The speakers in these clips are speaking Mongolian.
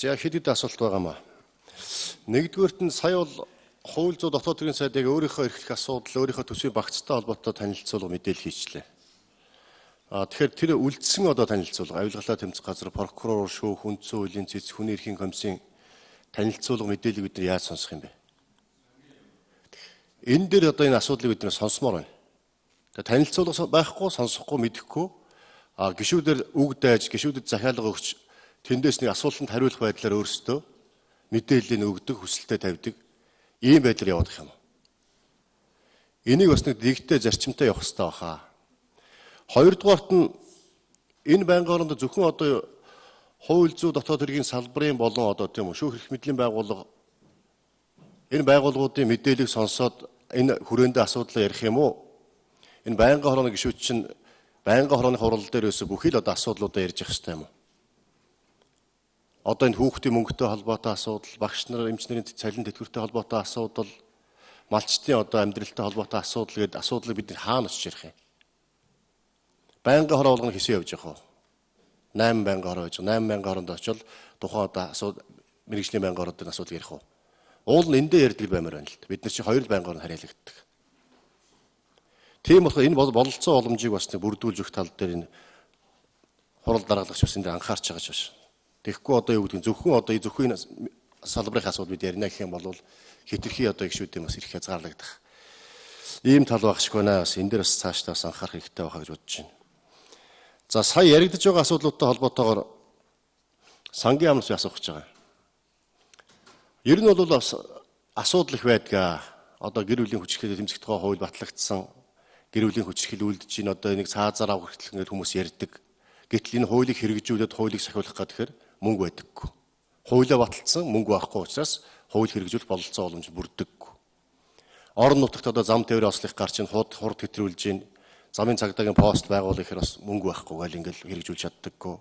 За, хэд хэд асуулт байгаа маа. Нэгдүгээрт нь сая бол хууль зүйн дотоод хэргийн сайдыг өөрийнхөө эрхлэх асуудал, өөрийнхөө төсвийн багцтай холбоотой танилцуулга мэдээлэл хийчлээ. Тэгэхээр тэр үлдсэн одоо танилцуулга, авилгалаа тэмцэх газар, прокурор, шүүх, үндсэн хуулийн цэц, хүний эрхийн комиссийн танилцуулга мэдээллийг бид нар яаж сонсох юм бэ? Энэ дээр одоо энэ асуудлыг бид нар сонсомоор байна. Тэгээ танилцуулга байхгүй, сонсохгүй, мэдэхгүй, гишүүдээр үг дайж, гишүүдэд захиалга өгч, тэндээс нэг асуултанд хариулах байдлаар өөрсдөө мэдээллийг өгдөг, хүсэлтэд тавьдаг ийм байдлаар явах юм. Энийг бас нэг дэгтэй зарчимтай явах хэрэгтэй баха. Хоёрдугаарт нь энэ байнгын оронд зөвхөн одоо хууль зүйн дотоод хэргийн салбарын болон одоо тийм үү шүүх эрх мэдлийн байгууллага энэ байгууллагуудын мэдээллийг сонсоод энэ хүрээндээ асуудлаа ярих юм уу? Энэ байнгын хорооны гишүүд чинь байнгын хорооны хурал дээр өсө бүхий л одоо асуудлуудаа ярьж явах хэрэгтэй юм уу? Одоо энэ хүүхдийн мөнгөтэй холбоотой асуудал, багш нар, эмч нарын цалин тэтгэвртэй холбоотой асуудал, малчдын одоо амьдралтай холбоотой асуудал гэдэг асуудлыг бид хаана очиж ярих юм? Байнгын хороо болгоно хэсэг явж явах уу? 8 байнгын хороо байж 8 байнгын хороонд очивол тухайн одоо асуудал мэргэжлийн байнгын хороо дээр асуудал ярих уу? Уул нь эндээ ярьдаг баймаар байна л да. Бид нар чи хоёр байнгын хороонд харьяалагддаг. Тийм болохоор энэ бололцоо боломжийг бас нэг бүрдүүлж өгөх тал дээр энэ хурал дараалагч бас энэ дээр анхаарч байгаа ч бас. Тэгэхгүй одоо юу гэдэг нь зөвхөн одоо зөвхөн салбарын асуудал бид ярина гэх юм бол хэтэрхий одоо гишүүдийн бас эрх хязгаарлагдах ийм тал байх шиг байна. Бас энэ дээр бас цаашдаа бас анхаарах хэрэгтэй байхаа гэж бодож байна. За, сая яригдж байгаа асуудлуудтай холбоотойгоор сангийн яамнаас асуух гэж байгаа. Ер нь бол бас асуудал их байдгаа. Одоо гэр бүлийн хүчирхийлэл тэмцэх тухай хууль батлагдсан. Гэр бүлийн хүчирхийлэл үлдэж чинь одоо энийг цаазаар авах хүртэл ингээд хүмүүс ярьдаг. Гэтэл энэ хуулийг хэрэгжүүлээд хуулийг сахиулах гэхээр мөнгө байдаггүй. Хуулиа баталсан мөнгө байхгүй учраас хууль хэрэгжүүлэх бололцоо боломж бүрддэггүй. Орон нутагт одоо зам тээврийн ослых гарч ин хурд хэтрүүлж ин замын цагдаагийн пост байгуулах гэхээр бас мөнгө байхгүй гал ингээл хэрэгжүүлж чаддаггүй.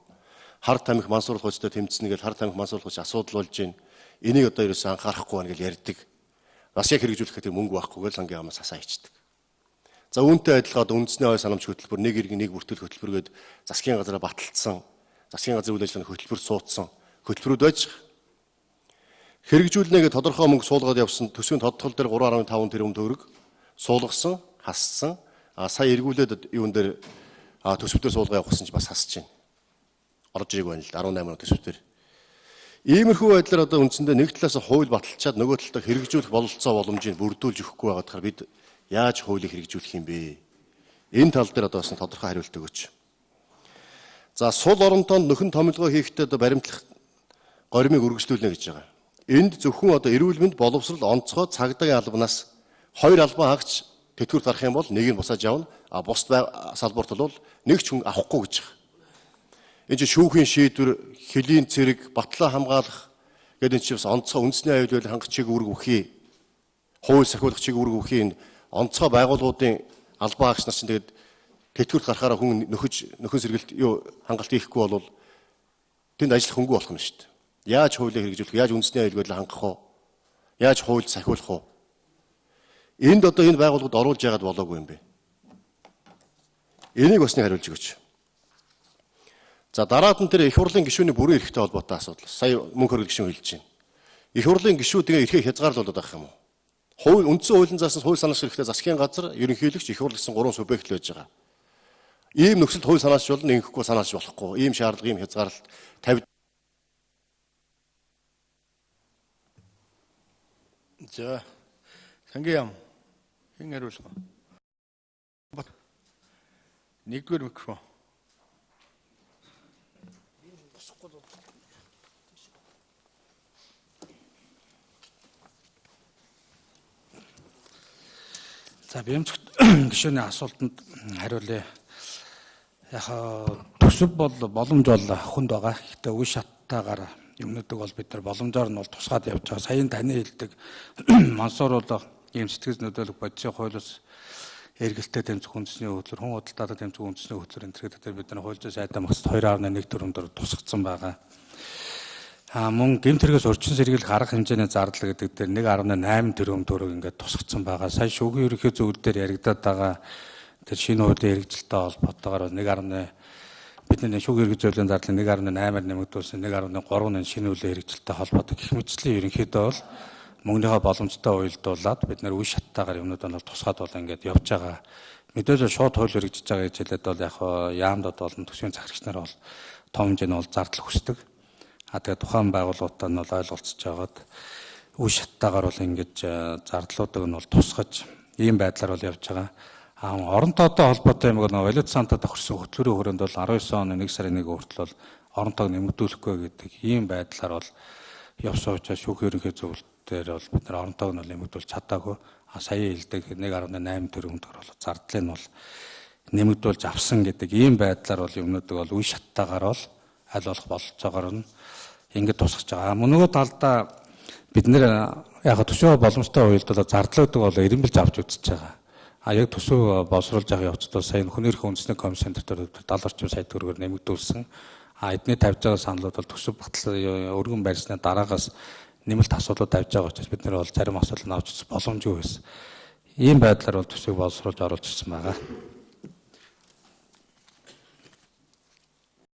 Хар тамхи мансууруулах хүчтэй тэмцэнэ гэл хар тамхи мансууруулах хүч асуудал болж ин энийг одоо ерөөсөө анхаарахгүй байна гэл ярьдаг. Бас яг хэрэгжүүлэх гэхээр мөнгө байхгүй гэл сангийн яамаас асаа хийчдэг. За, үүнтэй адилхан одоо үндэсний ой санамж хөтөлбөр, нэг иргэн нэг бүртгэл хөтөлбөр гээд засгийн газараа баталдсан, засгийн газрын үйл ажиллагааны хөтөлбөр суудсан хөтөлбөрүүд байж хэрэгжүүлнэ гэж тодорхой мөнгө суулгаад явсан төсвийн тодтол дээр 3.5 тэрбум төгрөг суулгасан, хассан. Сая эргүүлээд юун дээр төсөв дээр суулгаа явах гэсэн чи бас хасж байна. Орж ирэх байна л 18 төсөв дээр. Иймэрхүү байдлаар одоо үндсэндээ нэг талаас хууль баталчаад нөгөө талдаа хэрэгжүүлэх бололцоо боломжийг бүрдүүлж өгөхгүй байгаад тахаар бид яаж хуулийг хэрэгжүүлэх юм бэ? Энэ тал дээр одоо бас тодорхой хариулт өгөөч. За, сул оронтоонд нөхөн томилгоо хийхдээ одоо баримтлах горимыг үргэлжлүүлнэ гэж байгаа. Энд зөвхөн одоо эрүүл мэнд, боловсрол, онцгой, цагдаагийн албанаас хоёр албан хаагч тэтгэврт гарах юм бол нэг нь бусааж явна. А бусд салбарт бол нэг ч хүн авахгүй гэж байгаа. Энэ чинь шүүхийн шийдвэр, хөлийн цэрэг, батлаа хамгаалах гэдэг энэ чинь бас онцгой үндэсний аюул байдлыг хангах чиг үүрэг бүхий, хууль сахиулах чиг үүрэг бүхий энэ онцгой байгууллагуудын албан хаагч нар чинь тэгээд тэтгэврт гарахаараа хүн нөхөж нөхөн сэргэлт юу хангалт хийхгүй бол тэнд ажиллах хөнгөө болох юм шүү дээ. Яаж хуулийг хэрэгжүүлэх, яаж үндэсний аюул байдлыг хангах вэ? Яаж хууль сахиулах вэ? Энд одоо энэ байгууллагад оруулж яагаад болоогүй юм бэ? Энийг бас нэг хариулж өгөөч. За, дараад нь тэр их хурлын гишүүний бүрэн эрхтэй холбоотой асуудал. Сая мөнх хөргөл гишүүн хэлж байна. Их хурлын гишүүд тэгээ эрхээ хязгаарлуулад байх юм уу? Хууль үндсэн хуулийн заасан хууль санаач хэрэгтэй засгийн газар, ерөнхийлөгч, их хурл гэсэн гурван субъект л байж байгаа. Ийм нөхцөлд хууль санаач болно, ингэхгүй санаач болохгүй. Ийм шаардлага, ийм хязгаарлалт тавь. За, сангийн яам хэн хариулах вэ? Нэгдүгээр микрофон. За, бямцгт гишүүний асуултанд хариулъя. Яг төсөв бол боломж бол хүнд байгаа. Гэхдээ үе шаттайгаар юмнуудыг бол бид нар боломжоор нь бол тусгаад явж байгаа. Саяын таны хэлдэг мансууруулах, ийм сэтгэл нөлөөлөх бодисын хуулиус эргэлтэд тэмцэх үндэсний хөтөлбөр, хүн худалдаатай тэмцэх үндэсний хөтөлбөр энэ төр гэдэг бид нар хууль зүйн сайдаа магсад 2.1 тэрбум төгрөг тусгацсан байгаа. Мөн гэмт хэрэгээс орчин сэргийлэх арга хэмжээний зардал гэдэг дээр 1.8 тэрбум төгрөг ингээд тусгацсан байгаа. Сая шүүхийн ерөнхий зөвлөл дээр яригадаад байгаа тэр шинэ хуулийн хэрэгжилттэй холбоотойгоор 1.7 Бидний шүүх хэрэгжүүлийн зардлын 1.8-аар нэмэгдүүлсэн, 1.3 нь шинэ үеийн хэрэгжилтэй холбоотой гэх мэтчлийн ерөнхийдөө бол мөнгөнийхөө боломжтой уялдуулаад бид нэр үе шаттайгаар юмнууд нь бол тусгаад бол ингээд явж байгаа. Мэдээж шууд хууль хэрэгжиж байгаа гэж хэлээд бол яг яамдад болон төсвийн захирагч нар бол том хэмжээний бол зардал хүсдэг. А тэгээ тухайн байгууллагуудаа нь бол ойлголцож байгаад үе шаттайгаар бол ингэж зардлуудыг нь бол тусгаж ийм байдлаар бол явж байгаа. А орон тоотой холбоотой юм бол валют сантад тохирсон хөтөлбөрийн хүрээнд бол 19 оны 1 сарын 1 хүртэл бол орон тоог нэмэгдүүлэхгүй гэдэг ийм байдлаар бол явсан учраас шүүх ерөнхий зөвлөлт дээр бол бид нар орон тоог нь бол нэмэгдүүлж чадаагүй. А сая хэлдэг 1.8 тэрбум төгрөг бол зардлыг нь бол нэмэгдүүлж авсан гэдэг ийм байдлаар бол юмнуудыг бол үе шаттайгаар бол аль болох бололцоогоор нь ингэж тусгаж байгаа. Мөн нөгөө талдаа бид нэр яг төсөө боломжтой уялдуулаад зардлуудыг бол эренбэлж авч үзэж байгаа. А яг төсөв боловсруулж байгаа явцад бол сая хүн эрхийн үндэсний комиссийн дотор 70 орчим сая төгрөгөөр нэмэгдүүлсэн. А эдний тавьж байгаа саналууд бол төсөв батлал өргөн барьсны дараагаас нэмэлт асуудлууд тавьж байгаа учраас бид нэр бол зарим асуудлыг авч үзэх боломжгүй байсан. Ийм байдлаар бол төсвийг боловсруулж оруулж ирсэн байгаа.